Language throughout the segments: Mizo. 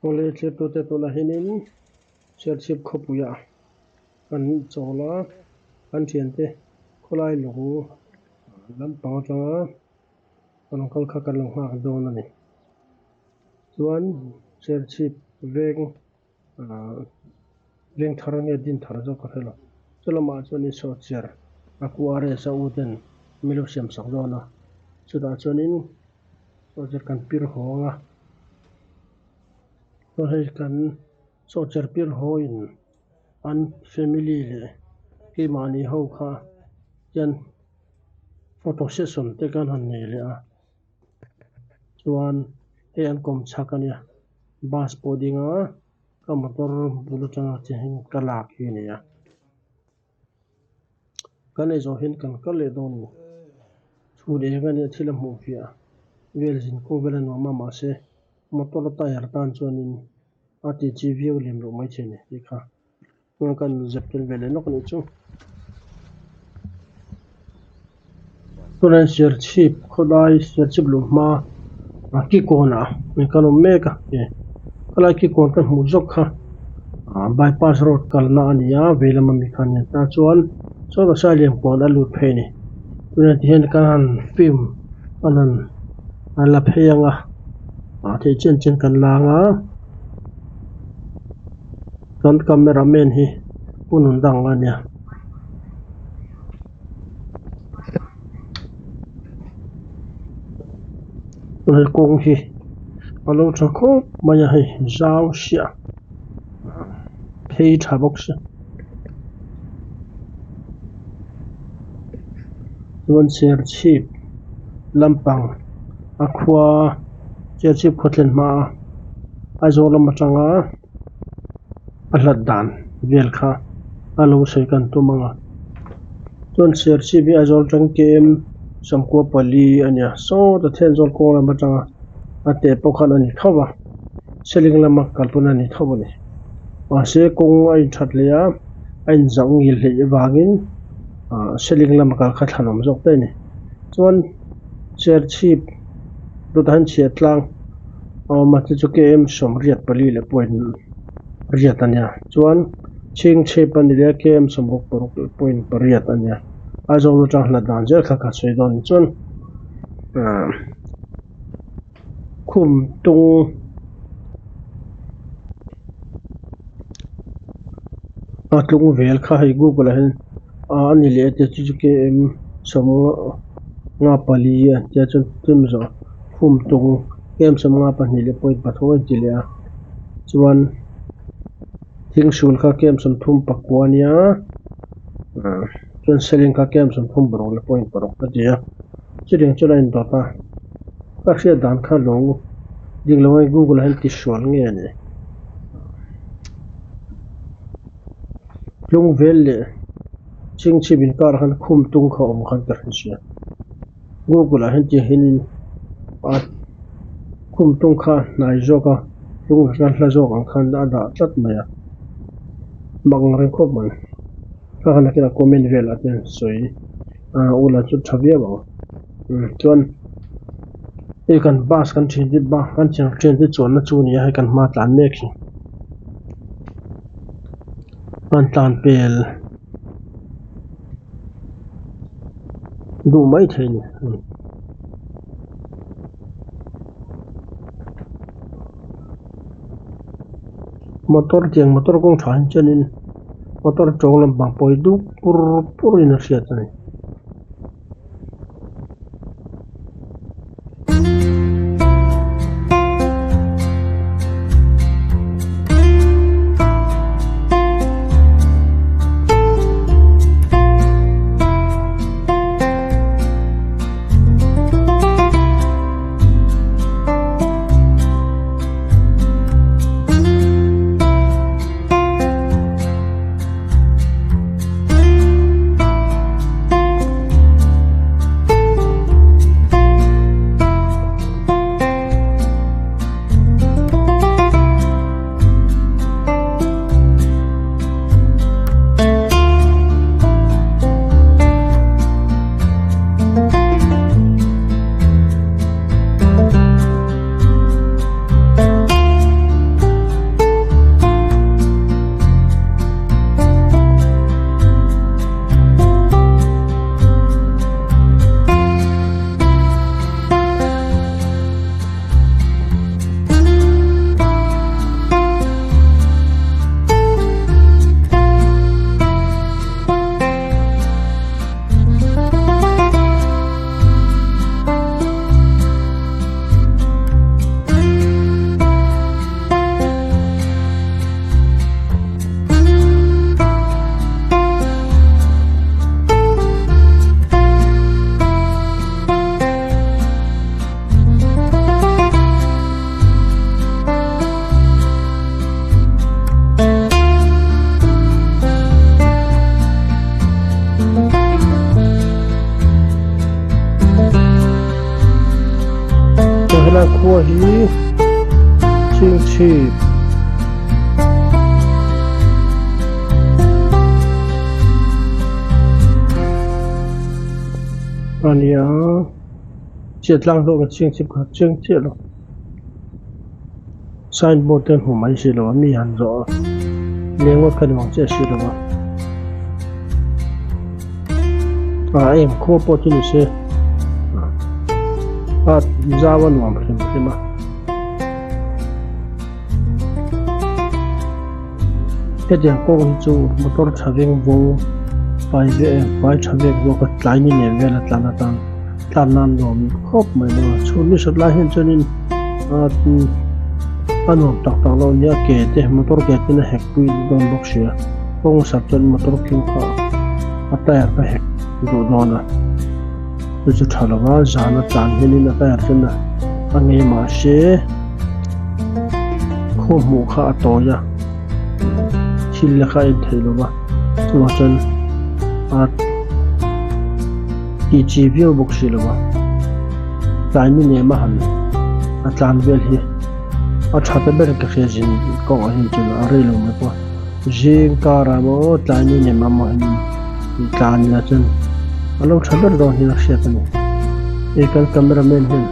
Awle thlirtute tunah hianin Serchhip khawpuiah kan chawl a, kan thiante khawlai lung lampang atanga rawn kal kha kan lo nghak dawn a ni. Chuan Serchhip veng ahh veng thar nge din thar zawk ka hre lo. Chu lamah chuanin sawhchiar a QRS a u ten min lo siam sak dawn a, chutah chuanin sawhchiar kan pir haw ang a, chuan hei kan sawhchiar pir haw in an family leh keimahni ho kha hian photo session te kan han nei leh a, chuan hei an kawm chhak a nia bus pawh ding a. Ka motor bul atanga che hi ka lak hi a ni a, kan ei zawh hian kan kal leh dawn a ni. Chhun eng a nia thil a hmuh fiah vel zin kawng vel a nuam a mahse motor tyre tan chuanin a ti chi viau lem loh mai thei a ni tih kha tuna kan zep tel ve leh lawk a nih chu. Tunah hian Serchhip khawlai Serchhip luh hma a kikawnah kan awm mek a khawlai kikawn ka hmuh zawk kha ah bypass road kalna a ni a vei lama mi kha a ni a tah chuan saw sailiam kawn a lut phei a ni tunah tihian kan han film kan han la phei ang a ah theih chen chen kan la ang a kan camera man hi hun hun dang a nia. He kawng hi a lo tha khawp mai a hei zau siah phei tha bawk si chuan serchhip lampang a khua serchhip khaw thlen hma a Aizawl lam atanga a hlat dan vel kha a lo sawi kan tum ang a chuan Serchhip hi Aizawl atang KM sawmkua pali a nia sawta Thenzawl kawng lam atanga a teh pawh khan a ni tho va Seling lama kal pawn a ni tho a ni mahse kawng a inthat leh a a inzauh ngil hleih avangin ah Seling lama kal kha thlan awm zawk daih a ni chuan Serchhip dawtah hian chhiah tlang a awm a chu chu KM 84 leh point riat a nia chuan chhingchhip a ni leh a KM 66 leh point pariat a nia Aizawl atang hlat dan zel kha ka sawi dawn ni chuan ah khum tung a tlung vel kha hei google ah hian ah a ni leh a tia chu chu KM 54 a tia chuan tlem zawh khum tung KM 52 leh point pathum a inti leh a chuan thing hrul kha KM 39 a nia ah chuan seling kha KM 36 leh point paruk a ti a chutiang chuan a indawt a ka hriat dan kha lo dik lo a google ah hian ti sual nge a ni tlung vel leh chingchhip inkar khan khum tung kha awm khan ka hre sia google ah hian tiang hianin a khum tung kha a hnai zawk a tlung kha hla zawk ang khan a dah tlat mai a mak ang reng khawp mai kha khan a comment velah te sawi ah ula chu tha viau ang chuan hei kan bus kan thian te bus kan thian te chuanna chu a ni a hei kan hma tlan mek hi an tlan pel duh mai thei a ni. Motor tiang motor kawng tha hi chuanin motor tawng lampang pawh hi duk pur pur in a hriat a ni. Chhingchhip. A nia chiah tlang zawk a chhingchhip kha chiang chiah lo signboard te an hmu mai si lo a mi han zawh a leng ngawt kha ni vang chiah si lo a ah eng khua pawh chu ni se a zau a nuam hrim hrim a. Hetiang kawng hi chu motor tha veng vawng pai ve em pai tha vek zawk a tlai ni nen vel a tlan atan tlan nan nuam khawp mai lo a chhun ni hrat lai hian chuanin a nuam tak tak lo nia ke te motor ke ten a hek pui dawn bawk sia kawng sat chuan motor khiu kha a tyre kha hek duh dawn a chu chu tha lo va zan a tlan hianin a tyre chuan a ngei mahse. Khaw hmuh kha a tawi a, thil la kha a en theih lo va, chuvang chuan a tih chi viau bawk si lo va, tlai ni nem a han a tlan vel hi a tha ta ber ka hria zin kawngah hian chuan a rei lo mai pawh a, zing karah emaw tlai ni nem emaw hian tlan ila chuan a lo tha ber dawn hian a hriat a ni, hei kan camera man hian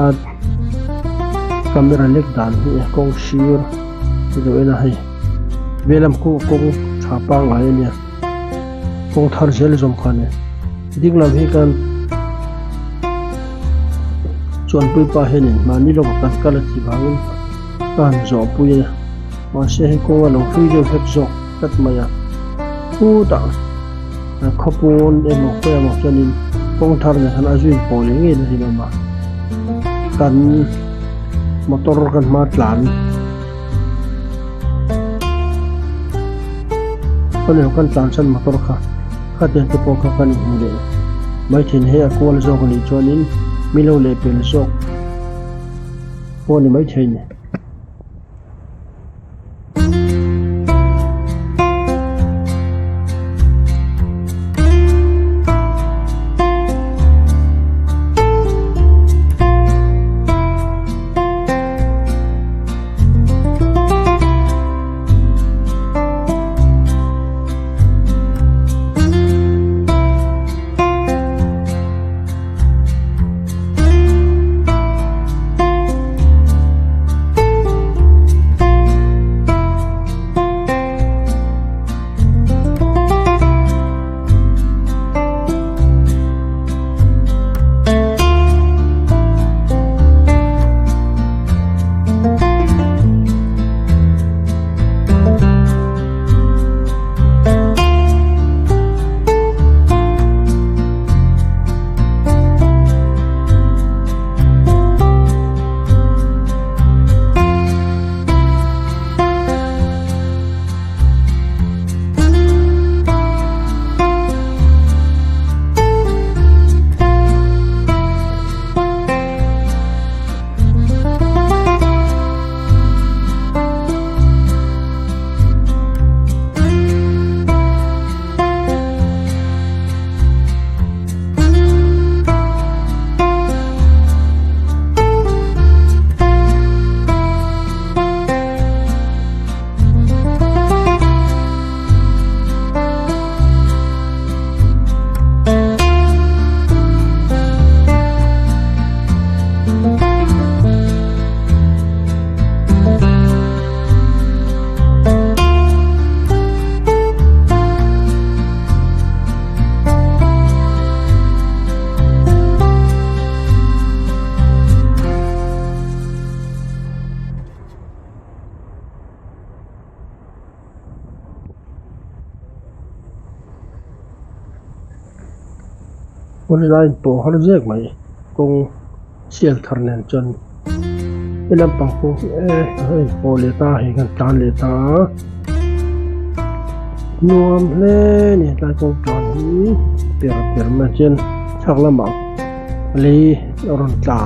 a. Camera lek dan hi kawng sir ilo en a hei veilam kawng kawng tha pangngai a nia kawng thar zel zawm kha a ni ding lam hi khan chuanpui pa hianin mahni lawkah kan kal a tih vangin ka han zawh pui a mahse hei kawng a lo hlui deuh hlek zawk tlat mai a chutah khawpawn emaw khawi emaw chuanin kawng thar nen khan a zui pawh leh ngei na hi a awm a kan motor kan hma tlan pawn kan tlan chhan motor kha khatiang te pawh kha kan inhmu leh maithei hei a kual zawk anih chuanin milo lehpel zawk pawh a ni maithei a ni. Line pawh har zek mai kawng sial thar nen chuan he lampang pawh hi e a inpawh leh ta a hei kan tlan leh ta a nuam hle a ni tlai kawng tlan hi per per mai chuan chhak lamah lei a rawn tla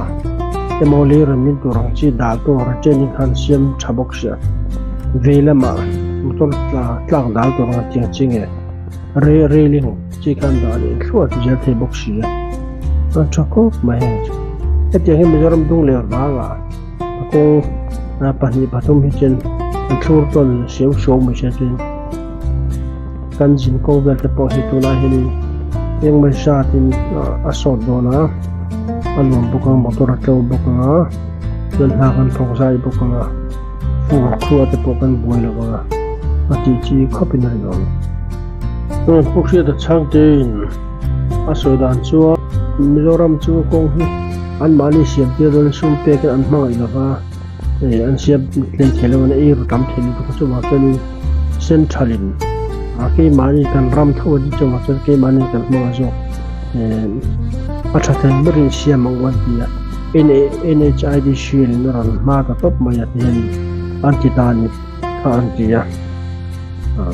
emaw lei rawn min tur ang chi dah tur retaining khan siam tha bawk sia vei lamah motor tla tlak dal tur ang tiang chi nge railing chi khan dah leh thluah zel thei bawk si a a tha khawp mai heng chu hetiang hi Mizoram dung leh vangah a kawng. Pahnih pathum hi chuan an thlur tawn siau siau mai sia chuan kan zin kawng vel te pawh hi tunah hianin engemaw zatin a sawt dawn a a nuam bawk ang motor a tlo bawk ang a chuan hna kan thawk zai bawk ang a fur khuah te pawh kan buai lo ang a a tih chi khawpin a rinawm. Chuan Pu Hriata chhangtein a sawi dan chuan Mizoram chu kawng hi anmahni siam tir dawn sum pekin an hmangaih lo va. Hei an siam tlei thei lo an ei ru tam thei lutuk a chuvang chuanin central in ah keimahni kan ram tho a ni chuvang chuan keimahni kan hmang a zawk eh a tha thei berin siam ang u an ti a N_H_I_D_C in a rawn hma ta tawp mai a ti hianin an ti ta a ni kha an ti a ah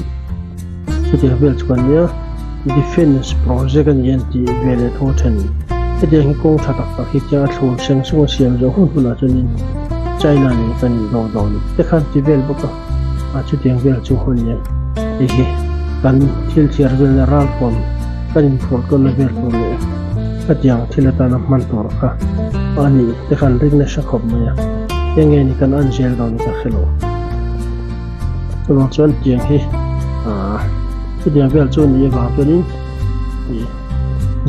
chutiang vel chu kan nia defence project a ni an tih ve leh tho then hetiang hi kawng tha tak tak hi chiang a thlur seng sung a siam zawh hun hunah chuanin China nen kan in do dawn te khan ti vel bawk a ah chutiang vel chu haw nia hei hi kan thil chhiar velna ralthuam kan inphurh tawnna vel tur leh hetiang thil atana hman tur kha a nih te khan ring nasa khawp mai a eng nge ni kan an zel dawn ka hre lo. Chuvang chuan tiang hi aaa chutiang vel chu ni avang chuanin ih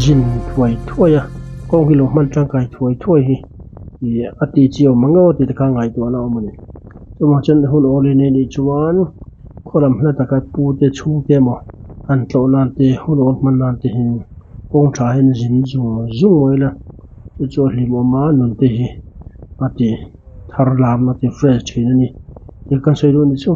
zin thuai thuai a kawng hi lo hman tangkai thuai thuai hi ih a tih chi awm ang emaw tih te kha ngaihtuahna a awm a ni. Chuvang chuan hun awl in anih chuan khaw lam hla taka pu te chhungte emaw han tlawh nan te hun awl hman nan te hi kawng tha hian zin zung zung mai ila chu chu a hlimawm a nun te hi a ti. Thar lam a ti fresh thin a ni tih kan sawi duh a ni chu.